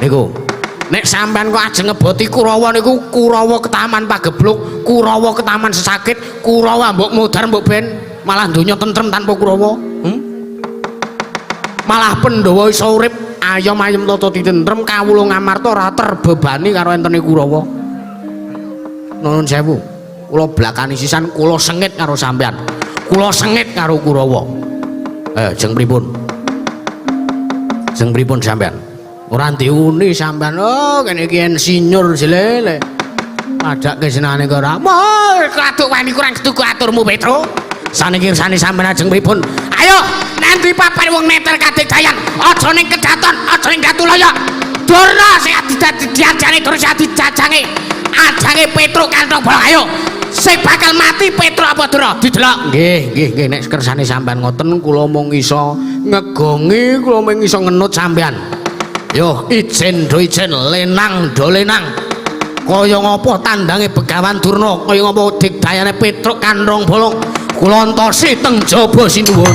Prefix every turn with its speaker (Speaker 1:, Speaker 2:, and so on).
Speaker 1: Niku. Nek sampean kok ajeng ngeboti Kurawa niku Kurawa ketaman pagebluk, Kurawa ketaman sesakit, Kurawa mbok mudhar mbok ben malah donya tentrem tanpa Kurawa. Malah Pandhawa iso urip ayom ayem tata tentrem kawula Ngamarta ora terbebani karo entene Kurawa. Nuwun sewu. Kula blakani sisan kula sengit karo sampean. Kula sengit karo Kurawa. Jeng pripun? Jeng pripun sampean? Ora diuni sampean. Oh, kene iki insinyur jelele. Padake senane kok ora. Wah, kaduk wani kurang ketuku aturmu, Petro. Saniki kersane sampean ajeng pripun? Ayo, nanti papan wong neter kadigdayan. Aja ning kedaton, aja ning Gatulaya. Durna sing diajane terus dijajange. Ajange Petruk kantong bolong ayo. Sing bakal mati Petruk apa Durna? Didelok. Nggih, nggih, nggih nek kersane sampean ngoten kula mung iso ngegongi, kula mung iso ngenut sampean. Yo, ijen do ijen, lenang do lenang. Kaya ngapa tandange Begawan Durna, kaya ngapa digdayane Petruk kantong bolong. Kula entosi teng jaba sinuwun.